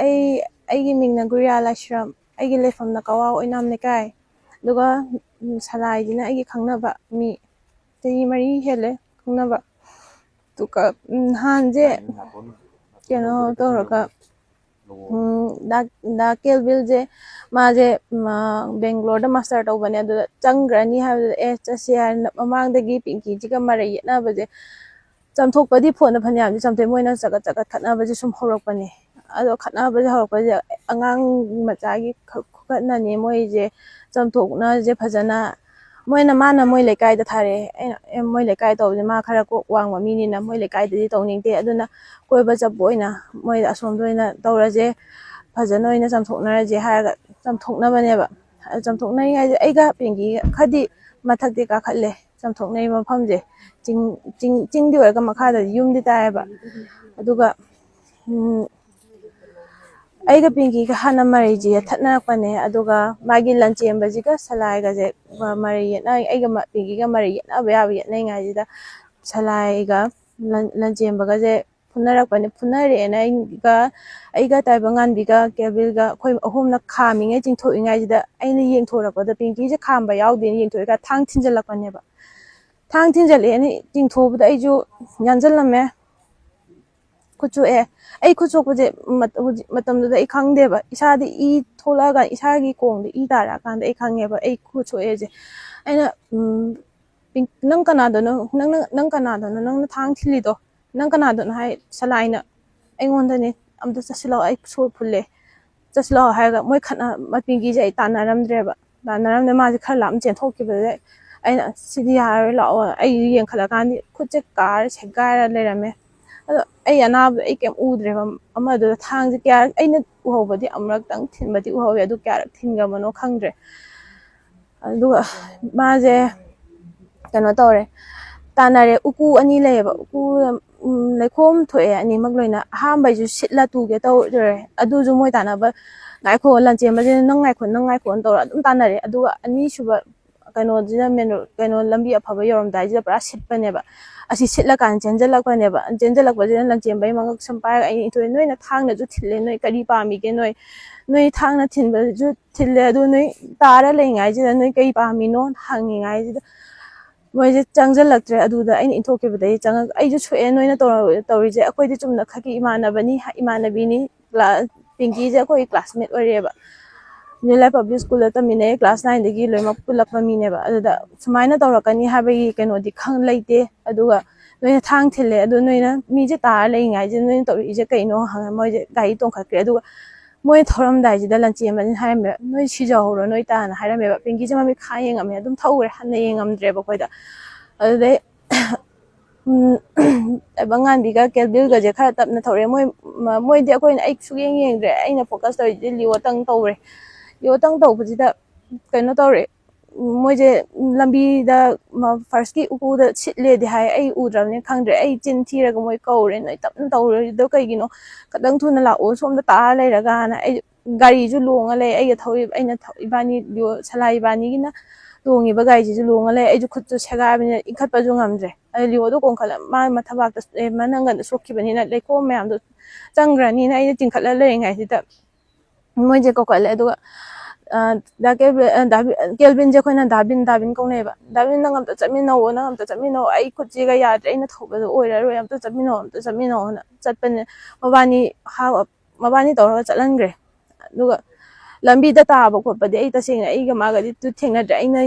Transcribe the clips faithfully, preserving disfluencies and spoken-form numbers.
ꯑꯩ ꯑꯩꯒꯤ ꯃꯤꯡꯅ ꯒꯨꯔꯤꯌꯥ ꯂꯥꯏꯁ꯭ꯔꯝ꯫ ꯑꯩꯒꯤ ꯂꯩꯐꯝꯅ ꯀꯋꯥ ꯑꯣꯏꯅꯥꯝ ꯂꯩꯀꯥꯏ꯫ ꯑꯗꯨꯒ ꯎꯝ, ꯁꯂꯥꯏꯁꯤꯅ ꯑꯩꯒꯤ ꯈꯪꯅꯕ ꯃꯤ ꯆꯍꯤ ꯃꯔꯤ ꯍꯦꯜꯂꯦ ꯈꯪꯅꯕ꯫ ꯑꯗꯨꯒ ꯎꯝ, ꯅꯍꯥꯟꯁꯦ ꯀꯩꯅꯣ ꯇꯧꯔꯒ ꯎꯝ, ꯗꯥ ꯗꯥ ꯀꯦꯜꯕꯤꯜꯁꯦ ꯃꯥꯁꯦ ꯎꯝ, ꯑ, ꯕꯦꯡꯒ꯭ꯂꯣꯔꯗ ꯃꯥꯁꯇꯔ ꯇꯧꯕꯅꯦ꯫ ꯑꯗꯨꯗ ꯆꯪꯈ꯭ꯔꯅꯤ ꯍꯥꯏꯕꯗꯨꯗ ꯑꯦ ꯆꯠꯁꯦ ꯍꯥꯏꯅ ꯃꯃꯥꯡꯗꯒꯤ ꯄꯤꯡꯀꯤꯁꯤꯒ ꯃꯔꯩ ꯌꯦꯠꯅꯕꯁꯦ ꯆꯝꯊꯣꯛꯄꯗꯤ ꯐꯣꯟꯗ ꯐꯅꯌꯥꯝꯗꯤ ꯆꯝꯊꯣꯛꯑꯦ, ꯃꯣꯏꯅ ꯆꯒꯠ ꯆꯒꯠ ꯈꯠꯅꯕꯁꯦ ꯁꯨꯝ ꯍꯧꯔꯛꯄꯅꯦ꯫ ꯑꯗꯣ ꯈꯠꯅꯕꯁꯦ ꯍꯧꯔꯛꯄꯁꯦ ꯑꯉꯥꯡ ꯃꯆꯥꯒꯤ ꯈ- ꯈꯨꯈꯠꯅꯅꯦ ꯃꯣꯏꯁꯦ ꯆꯝꯊꯣꯛꯅꯁꯦ ꯐꯖꯅ꯫ ꯃꯣꯏꯅ ꯃꯥꯅ ꯃꯣꯏ ꯂꯩꯀꯥꯏꯗ ꯊꯥꯔꯛꯑꯦ꯫ ꯑꯩꯅ ꯑꯦ ꯃꯣꯏ ꯂꯩꯀꯥꯏ ꯇꯧꯕꯁꯦ ꯃꯥ ꯈꯔ ꯀꯣꯛ ꯋꯥꯡꯕ ꯃꯤꯅꯤꯅ ꯃꯣꯏ ꯂꯩꯀꯥꯏꯗꯗꯤ ꯇꯧꯅꯤꯡꯗꯦ꯫ ꯑꯗꯨꯅ ꯀꯣꯏꯕ ꯆꯠꯄ ꯑꯣꯏꯅ ꯃꯣꯏ ꯑꯁꯣꯝꯗ ꯑꯣꯏꯅ ꯇꯧꯔꯁꯦ, ꯐꯖꯅ ꯑꯣꯏꯅ ꯆꯝꯊꯣꯛꯅꯔꯁꯦ ꯍꯥꯏꯔꯒ ꯆꯝꯊꯣꯛꯅꯕꯅꯦꯕ꯫ ꯑꯗꯨ ꯆꯝꯊꯣꯛꯅꯔꯤꯉꯩꯗ ꯑꯩꯒ ꯄꯦꯡꯒꯤ ꯈꯔꯗꯤ ꯃꯊꯛꯇꯤ ꯀꯥꯈꯠꯂꯦ꯫ ꯆꯝꯊꯣꯛꯅꯩ ꯃꯐꯝꯁꯦ ꯆꯤꯡ ꯆꯤꯡ ꯆꯤꯡꯗꯤ ꯑꯣꯏꯔꯒ ꯃꯈꯥꯗꯗꯤ ꯌꯨꯝꯗꯤ ꯇꯥꯏꯌꯦꯕ꯫ ꯑꯗꯨꯒ ꯎꯝ, ꯑꯩꯒ ꯄꯤꯡꯀꯤꯒ ꯍꯥꯟꯅ ꯃꯔꯩꯁꯦ ꯌꯦꯠꯊꯠꯅꯔꯛꯄꯅꯦ꯫ ꯑꯗꯨꯒ ꯃꯥꯒꯤ ꯂꯟꯆꯦꯟꯕꯁꯤꯒ ꯁꯂꯥꯏꯒꯁꯦ ꯃꯔꯩ ꯌꯦꯠꯅ ꯑꯩꯒ ꯃ- ꯄꯤꯡꯀꯤꯒ ꯃꯔꯩ ꯌꯦꯠꯅꯕ ꯌꯥꯕ ꯌꯦꯠꯅꯩꯉꯥꯏꯁꯤꯗ ꯁꯂꯥꯏꯒ ꯂꯟ- ꯂꯟꯆꯦꯟꯕꯒꯁꯦ ꯐꯨꯅꯔꯛꯄꯅꯦ꯫ ꯐꯨꯅꯔꯛꯑꯦꯅ ꯑꯩꯒ ꯑꯩꯒ ꯇꯥꯏꯕꯪꯉꯥꯟꯕꯤꯒ ꯀꯦꯕꯤꯜꯒ ꯑꯩꯈꯣꯏ ꯑꯍꯨꯝꯅ ꯈꯥꯝꯃꯤꯉꯩ ꯆꯤꯡꯊꯣꯛꯏꯉꯥꯏꯁꯤꯗ ꯑꯩꯅ ꯌꯦꯡꯊꯣꯔꯛꯄꯗ ꯄꯤꯡꯀꯤꯁꯦ ꯈꯥꯝꯕ ꯌꯥꯎꯗꯦꯅ ꯌꯦꯡꯊꯣꯛꯑꯒ ꯊꯥꯡ ꯊꯤꯟꯖꯜꯂꯛꯄꯅꯦꯕ꯫ ꯊꯥꯡ ꯊꯤꯟꯖꯜꯂꯛꯑꯦꯅ ꯆꯤꯡꯊꯣꯛꯄꯗ ꯑꯩꯁꯨ ꯌꯥꯟꯁꯤꯜꯂꯝꯃꯦ꯫ ꯈꯨꯠ ꯁꯣꯛꯑꯦ꯫ ꯑꯩ ꯈꯨꯠ ꯁꯣꯛꯄꯁꯦ ꯃꯠ- ꯍꯧꯖꯤꯛ ꯃꯇꯝꯗꯨꯗ ꯑꯩ ꯈꯪꯗꯦꯕ꯫ ꯏꯁꯥꯗ ꯏ ꯊꯣꯛꯂꯛꯑꯀꯥꯟꯗ, ꯏꯁꯥꯒꯤ ꯈꯣꯡꯗ ꯏ ꯇꯥꯔꯛꯑꯀꯥꯟꯗ ꯑꯩ ꯈꯪꯉꯦꯕ ꯑꯩ ꯈꯨꯠ ꯁꯣꯛꯑꯦꯁꯦ꯫ ꯑꯩꯅ ꯎꯝ, "ꯄꯤꯡ- ꯅꯪ ꯀꯅꯥꯗꯅꯣ? ꯅꯪꯅ ꯅꯪ ꯀꯅꯥꯗꯅꯣ? ꯅꯪꯅ ꯊꯥꯡ ꯊꯤꯜꯂꯤꯗꯣ ꯅꯪ ꯀꯅꯥꯗꯅꯣ?" ꯍꯥꯏ꯫ ꯁꯂꯥꯏꯅ ꯑꯩꯉꯣꯟꯗꯅꯦ꯫ "ꯑꯝꯇ ꯆꯠꯁꯤꯜꯂꯛꯑꯣ, ꯑꯩ ꯁꯣꯔ ꯐꯨꯜꯂꯦ, ꯆꯠꯁꯤꯜꯂꯛꯑꯣ" ꯍꯥꯏꯔꯒ ꯃꯣꯏ ꯈꯠꯅ ꯃꯄꯤꯒꯤꯁꯦ ꯑꯩ ꯇꯥꯟꯅꯔꯝꯗ꯭ꯔꯦꯕ꯫ ꯇꯥꯟꯅꯔꯝꯗ꯭ꯔꯦ꯫ ꯃꯥꯁꯦ ꯈꯔ ꯂꯥꯞꯅ ꯆꯦꯟꯊꯣꯛꯈꯤꯕꯗꯩ ꯑꯩꯅ "ꯁꯤꯗꯤ ꯌꯥꯔꯔꯣꯏ, ꯂꯥꯛꯑꯣ" ꯑꯩ ꯌꯦꯡꯈꯠꯂꯀꯥꯟꯗ ꯈꯨꯠꯁꯦ ꯀꯥꯔ ꯁꯦꯒꯥꯏꯔ ꯂꯩꯔꯝꯃꯦ꯫ ꯑꯗꯣ ꯑꯩ ꯑꯅꯥꯕꯗꯣ ꯑꯩ ꯀꯩꯝ ꯎꯗ꯭ꯔꯦꯕ꯫ ꯑꯃꯗꯨꯗ ꯊꯥꯡꯁꯦ ꯀꯌꯥ ꯑꯩꯅ ꯎꯍꯧꯕꯗꯤ ꯑꯃꯨꯔꯛꯇꯪ ꯊꯤꯟꯕꯗꯤ ꯎꯍꯧꯋꯦ, ꯑꯗꯨ ꯀꯌꯥꯔꯛ ꯊꯤꯟꯈ꯭ꯔꯕꯅꯣ ꯈꯪꯗ꯭ꯔꯦ꯫ ꯑꯗꯨꯒ ꯃꯥꯁꯦ ꯀꯩꯅꯣ ꯇꯧꯔꯦ, ꯇꯥꯟꯅꯔꯦ꯫ ꯎꯀꯨ ꯑꯅꯤ ꯂꯩꯌꯦꯕ, ꯎꯀꯨ ꯎꯝ, ꯂꯩꯈꯣꯝ ꯊꯣꯛꯑꯦ ꯑꯅꯤꯃꯛ ꯂꯣꯏꯅ꯫ ꯑꯍꯥꯟꯕꯩꯁꯨ ꯁꯤꯠꯂ ꯇꯨꯒꯦ ꯇꯧꯔꯦ, ꯑꯗꯨꯁꯨ ꯃꯣꯏ ꯇꯥꯟꯅꯕ "ꯉꯥꯏꯈꯣ", ꯂꯟꯆꯦꯟꯕꯁꯤꯅ "ꯅꯪ ꯉꯥꯏꯈꯣ, ꯅꯪ ꯉꯥꯏꯈꯣꯅ" ꯇꯧꯔ ꯑꯗꯨꯝ ꯇꯥꯟꯅꯔꯦ꯫ ꯑꯗꯨꯒ ꯑꯅꯤꯁꯨꯕ ꯀꯩꯅꯣꯁꯤꯅ ꯃꯦꯟ ꯔꯣꯗ, ꯀꯩꯅꯣ ꯂꯝꯕꯤ ꯑꯐꯕ ꯌꯧꯔꯝꯗꯥꯏꯁꯤꯗ ꯄꯨꯔꯥ ꯁꯤꯠꯄꯅꯦꯕ꯫ ꯑꯁꯤ ꯁꯤꯠꯂꯀꯥꯟꯗ ꯆꯦꯟꯁꯤꯜꯂꯛꯄꯅꯦꯕ꯫ ꯆꯦꯟꯁꯤꯜꯂꯛꯄꯁꯤꯗ ꯂꯟꯆꯦꯟꯕꯒꯤ ꯃꯉꯛ ꯁꯝ ꯄꯥꯏꯔꯒ ꯑꯩꯅ ꯏꯟꯊꯣꯛꯑꯦ, "ꯅꯣꯏꯅ ꯊꯥꯡꯅꯁꯨ ꯊꯤꯜꯂꯦ, ꯅꯣꯏ ꯀꯔꯤ ꯄꯥꯝꯃꯤꯒꯦ? ꯅꯣꯏ, ꯅꯣꯏ ꯊꯥꯡꯅ ꯊꯤꯟꯕꯁꯨ ꯊꯤꯜꯂꯦ, ꯑꯗꯨ ꯅꯣꯏ ꯇꯥꯔ ꯂꯩꯉꯥꯏꯁꯤꯗ ꯅꯣꯏ ꯀꯔꯤ ꯄꯥꯝꯃꯤꯅꯣ?" ꯍꯪꯉꯤꯉꯥꯏꯁꯤꯗ ꯃꯣꯏꯁꯦ ꯆꯪꯁꯤꯜꯂꯛꯇ꯭ꯔꯦ꯫ ꯑꯗꯨꯗ ꯑꯩꯅ ꯏꯟꯊꯣꯛꯈꯤꯕꯗꯒꯤ ꯆꯪꯉꯛ-, ꯑꯩꯁꯨ ꯁꯣꯛꯑꯦ, ꯅꯣꯏꯅ ꯇꯧꯔ-, ꯇꯧꯔꯤꯁꯦ꯫ ꯑꯩꯈꯣꯏꯗꯤ ꯆꯨꯝꯅ ꯈꯛꯀꯤ ꯏꯃꯥꯟꯅꯕꯅꯤ, ꯏꯃꯥꯟꯅꯕꯤꯅꯤ꯫ ꯀ꯭ꯂꯥ-, ꯄꯤꯡꯀꯤꯁꯦ ꯑꯩꯈꯣꯏꯒꯤ ꯀ꯭ꯂꯥꯁꯃꯦꯠ ꯑꯣꯏꯔꯦꯕ꯫ ꯅ꯭ꯌꯨ ꯂꯥꯏꯐ ꯄꯕ꯭ꯂꯤꯛ ꯁ꯭ꯀꯨꯜꯗ ꯇꯝꯃꯤꯟꯅꯩ, ꯀ꯭ꯂꯥꯁ ꯅꯥꯏꯟꯗꯒꯤ ꯂꯣꯏꯅꯃꯛ ꯄꯨꯜꯂꯛꯄ ꯃꯤꯅꯦꯕ꯫ ꯑꯗꯨꯗ ꯁꯨꯃꯥꯏꯅ ꯇꯧꯔꯛꯀꯅꯤ ꯍꯥꯏꯕꯒꯤ ꯀꯩꯅꯣꯗꯤ ꯈꯪ ꯂꯩꯇꯦ꯫ ꯑꯗꯨꯒ ꯅꯣꯏꯅ ꯊꯥꯡ ꯊꯤꯜꯂꯦ, ꯑꯗꯨ ꯅꯣꯏꯅ ꯃꯤꯁꯦ ꯇꯥꯔ ꯂꯩꯔꯤꯉꯥꯏꯁꯤꯗ ꯅꯣꯏꯅ ꯇꯧꯔꯛꯏꯁꯦ ꯀꯩꯅꯣ ꯍꯪꯉ ꯃꯣꯏꯁꯦ ꯒꯥꯔꯤ ꯇꯣꯡꯈꯠꯈ꯭ꯔꯦ꯫ ꯑꯗꯨꯒ ꯃꯣꯏ ꯊꯧꯔꯝꯗꯥꯏꯁꯤꯗ ꯂꯟꯆꯦꯟꯕꯁꯤꯅ ꯍꯥꯏꯔꯝꯃꯦ, "ꯅꯣꯏ ꯁꯤꯖꯍꯧꯔꯣ ꯅꯣꯏ ꯇꯥꯅ" ꯍꯥꯏꯔꯝꯃꯦꯕ꯫ ꯄꯤꯡꯀꯤꯁꯦ ꯃꯃꯤꯠ ꯈꯥ ꯌꯦꯡꯉꯝꯃꯦ, ꯑꯗꯨꯝ ꯊꯧꯈ꯭ꯔꯦ, ꯍꯟꯅ ꯌꯦꯡꯉꯝꯗ꯭ꯔꯦꯕ ꯑꯩꯈꯣꯏꯗ꯫ ꯑꯗꯨꯗꯩ ꯎꯝ, ꯇꯥꯏꯕꯪꯉꯥꯟꯕꯤꯒ ꯀꯦꯜꯕꯤꯜꯒꯁꯦ ꯈꯔ ꯇꯞꯅ ꯊꯧꯔꯛꯑꯦ꯫ ꯃꯣꯏ, ꯃ-, ꯃꯣꯏꯗꯤ ꯑꯩꯈꯣꯏꯅ, ꯑꯩ ꯁꯨꯛꯌꯦꯡ ꯌꯦꯡꯗ꯭ꯔꯦ꯫ ꯑꯩꯅ ꯐꯣꯀꯁ ꯇꯧꯔꯤꯁꯦ ꯂꯤꯑꯣꯇꯪ ꯇꯧꯔꯦ꯫ ꯂꯤꯑꯣꯇꯪ ꯇꯧꯕꯁꯤꯗ ꯀꯩꯅꯣ ꯇꯧꯔꯦ, ꯃꯣꯏꯁꯦ ꯂꯝꯕꯤꯗ ꯃ-, ꯐꯥꯔꯁꯀꯤ ꯎꯀꯨꯗ ꯁꯤꯠꯂꯦꯗꯤ ꯍꯥꯏ, ꯑꯩ ꯎꯗ꯭ꯔꯕꯅꯤꯅ ꯈꯪꯗ꯭ꯔꯦ꯫ ꯑꯩ ꯆꯤꯟ ꯊꯤꯔꯒ ꯃꯣꯏ ꯀꯧꯔꯦ, "ꯅꯣꯏ ꯇꯞꯅ ꯇꯧꯔꯤꯗꯣ ꯀꯩꯒꯤꯅꯣ? ꯈꯤꯇꯪ ꯊꯨꯅ ꯂꯥꯛꯑꯣ, ꯁꯣꯝꯗ ꯇꯥꯔ ꯂꯩꯔꯒꯅ"꯫ ꯑꯩ ꯒꯥꯔꯤꯁꯨ ꯂꯣꯡꯉ ꯂꯩ꯫ ꯑꯩꯒ ꯊꯧꯔꯤꯕ, ꯑꯩꯅ ꯊꯧ-, ꯏꯕꯥꯅꯤ, ꯂꯤꯑꯣ, ꯁꯂꯥꯏ ꯏꯕꯥꯅꯤꯒꯤꯅ ꯇꯣꯡꯉꯤꯕ ꯒꯥꯔꯤꯁꯤꯁꯨ ꯂꯣꯡꯉ ꯂꯩ꯫ ꯑꯩꯁꯨ ꯈꯨꯠꯁꯨ ꯁꯦꯒꯥꯏꯕꯅꯤꯅ ꯏꯟꯈꯠꯄꯁꯨ ꯉꯝꯗ꯭ꯔꯦ꯫ ꯑꯗ ꯂꯤꯑꯣꯗꯣ ꯀꯣꯟꯈꯠꯂ ꯃꯥ ꯃꯊꯕꯥꯛꯇ, ꯑꯦ, ꯃꯅꯪꯒꯟꯗ ꯁꯣꯛꯈꯤꯕꯅꯤꯅ ꯂꯩꯈꯣꯝ ꯃꯌꯥꯝꯗꯣ ꯆꯪꯈ꯭ꯔꯅꯤꯅ ꯑꯩꯅ ꯆꯤꯡꯈꯠꯂ ꯂꯩꯔꯤꯉꯩꯁꯤꯗ ꯃꯣꯏꯁꯦ ꯀꯧꯈꯠꯂꯦ꯫ ꯑꯗꯨꯒ, ꯑ, ꯗꯥ ꯀꯦꯜꯕꯤꯟ, ꯑ, ꯗꯥ ꯕꯤ-, ꯑ, ꯀꯦꯜꯕꯤꯟꯁꯦ ꯑꯩꯈꯣꯏꯅ ꯗꯥꯕꯤꯟ, ꯗꯥꯕꯤꯟ ꯀꯧꯅꯩꯑꯕ꯫ "ꯗꯥꯕꯤꯟ, ꯅꯪ ꯑꯝꯇ ꯆꯠꯃꯤꯟꯅꯧꯑꯣ, ꯅꯪ ꯑꯝꯇ ꯆꯠꯃꯤꯟꯅꯧꯑꯣ, ꯑꯩ ꯈꯨꯠꯁꯤꯒ ꯌꯥꯗ꯭ꯔꯦ, ꯑꯩꯅ ꯊꯧꯕꯗꯣ ꯑꯣꯏꯔꯔꯣꯏ, ꯑꯝꯇ ꯆꯠꯃꯤꯟꯅꯧꯑꯣ, ꯑꯝꯇ ꯆꯠꯃꯤꯟꯅꯧꯑꯣꯅ" ꯆꯠꯄꯅꯦ꯫ ꯃꯕꯥꯅꯤ ꯍꯥ-, ꯃꯕꯥꯅꯤ ꯇꯧꯔꯒ ꯆꯠꯍꯟꯈ꯭ꯔꯦ꯫ ꯑꯗꯨꯒ ꯂꯝꯕꯤꯗ ꯇꯥꯕ ꯈꯣꯠꯄꯗꯤ ꯑꯩ ꯇꯁꯦꯡꯅ ꯑꯩꯒ ꯃꯥꯒꯗꯤ ꯇꯨ ꯊꯦꯡꯅꯗ꯭ꯔꯦ꯫ ꯑꯩꯅ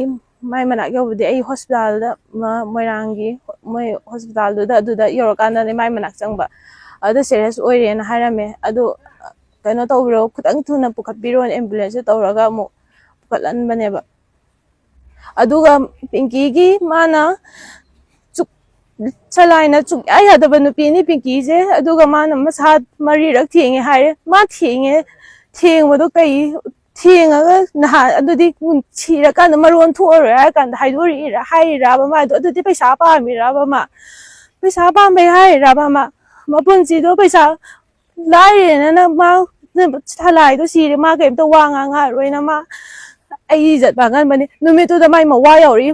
ꯃꯥꯏ ꯃꯅꯥꯛ ꯌꯧꯕꯗꯤ ꯑꯩ ꯍꯣꯁꯄꯤꯇꯥꯜꯗ, ꯃ-, ꯃꯣꯏꯔꯥꯡꯒꯤ ꯃꯣꯏ ꯍꯣꯁꯄꯤꯇꯥꯜꯗꯨꯗ, ꯑꯗꯨꯗ ꯌꯧꯔꯀꯥꯟꯗꯅꯦ ꯃꯥꯏ ꯃꯅꯥꯛ ꯆꯪꯕ꯫ ꯑꯗꯨꯗ ꯁꯦꯔꯤꯌꯁ ꯑꯣꯏꯔꯦꯅ ꯍꯥꯏꯔꯝꯃꯦ꯫ ꯑꯗꯨ ꯀꯩꯅꯣ ꯇꯧꯕꯤꯔꯣ, ꯈꯤꯇꯪ ꯊꯨꯅ ꯄꯨꯈꯠꯄꯤꯔꯣꯅ ꯑꯦꯝꯕꯨꯂꯦꯟꯁꯇ ꯇꯧꯔꯒ ꯑꯃꯨꯛ ꯄꯨꯈꯠꯍꯟꯕꯅꯦꯕ꯫ ꯑꯗꯨꯒ ꯄꯤꯡꯀꯤꯒꯤ ꯃꯥꯅ ꯆꯨꯛ-, ꯁꯂꯥꯏꯅ ꯆꯨꯛꯌꯥ ꯌꯥꯗꯕ ꯅꯨꯄꯤꯅꯤ ꯄꯤꯡꯀꯤꯁꯦ꯫ ꯑꯗꯨꯒ ꯃꯥꯅ ꯃꯁꯥ ꯃꯔꯤꯔꯛ ꯊꯦꯡꯉꯦ ꯍꯥꯏꯔꯦ꯫ ꯃꯥ ꯊꯦꯡꯉꯦ, ꯊꯦꯡꯕꯗꯣ ꯀꯩ, ꯊꯦꯡꯉꯒ ꯅꯍꯥꯟ ꯑꯗꯨꯗꯤ ꯁꯤꯔꯀꯥꯟꯗ ꯃꯔꯣꯟ ꯊꯣꯛꯑꯔꯣꯏ ꯍꯥꯏꯔ ꯀꯥꯟꯗ ꯍꯥꯏꯗꯣꯔꯛꯏꯔꯥ, ꯍꯥꯏꯔꯤꯔꯥꯕ ꯃꯥꯗꯣ? ꯑꯗꯨꯗꯤ ꯄꯩꯁꯥ ꯄꯥꯝꯃꯤꯔꯥꯕ ꯃꯥ? ꯄꯩꯁꯥ ꯄꯥꯝꯕꯩ ꯍꯥꯏꯔꯤꯔꯥꯕ ꯃꯥ? ꯃꯄꯨꯟꯁꯤꯗꯣ ꯄꯩꯁꯥ ꯂꯥꯏꯔꯦꯅ ꯃꯥ ꯁꯂꯥꯏꯗꯣ ꯁꯤꯔꯦ, ꯃꯥ ꯀꯩꯝꯇ ꯋꯥ ꯉꯥꯡꯉꯛꯑꯔꯣꯏꯅ ꯃꯥ ꯑꯩ ꯏꯖꯠ ꯃꯥꯡꯍꯟꯕꯅꯤ꯫ ꯅꯨꯃꯤꯠꯇꯨꯗ ꯃꯥꯏ ꯃꯋꯥ ꯌꯧꯔꯛꯏ꯫